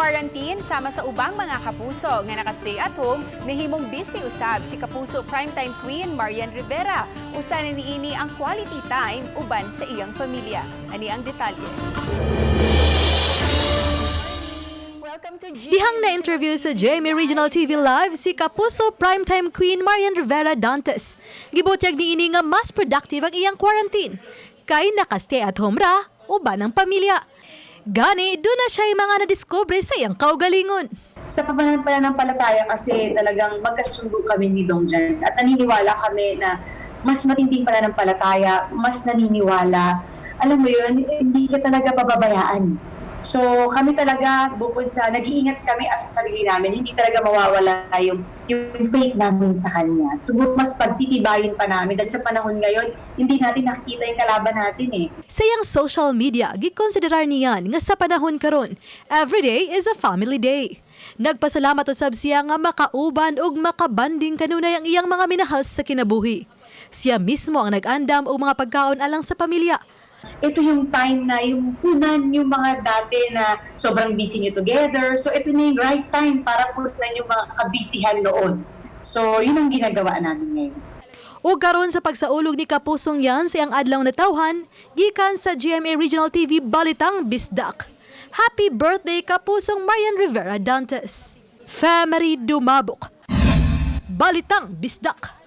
quarantine, sama sa ubang mga kapuso nga naka-stay at home, nahimong busy usab si Kapuso Primetime Queen Marian Rivera. Usa na niini ang quality time uban sa iyang pamilya. Ani ang detalye. Welcome to Dihang na-interview sa GMA Regional TV Live si Kapuso Primetime Queen Marian Rivera Dantes. Gibutyag niini nga mas productive ang iyang quarantine. Kay naka-stay at home ra uban ang pamilya. Gani, duna siya mga nadiskubre sa iyang kaugalingon. Sa pananampalataya kasi, talagang magkasundo kami ni Dong Jan at naniniwala kami na mas matinding pananampalataya, mas naniniwala. Alam mo yun, hindi ka talaga pababayaan. So kami talaga, bukod sa nag-iingat kami as sa sarili namin, hindi talaga mawawala yung faith namin sa kanya. Siguro mas pagtitibayin pa namin dahil sa panahon ngayon, hindi natin nakikita yung kalaban natin eh. Sa iyang social media, gikonsiderar niyan nga sa panahon karon, every day is a family day. Nagpasalamat usab siya nga makauban ug makabanding kanunay ang iyang mga minahal sa kinabuhi. Siya mismo ang nag-andam og mga pagkaon alang sa pamilya. Ito yung time na yung punan yung mga dati na sobrang busy nyo together. So ito na yung right time para punan yung mga kabisihan noon. So yun ang ginagawa namin ngayon. Ug karon sa pagsaulog ni Kapusong Yan sa iyang adlaw natawhan, gikan sa GMA Regional TV Balitang Bisdak. Happy birthday, Kapusong Marian Rivera Dantes. Family Dumabok. Balitang Bisdak.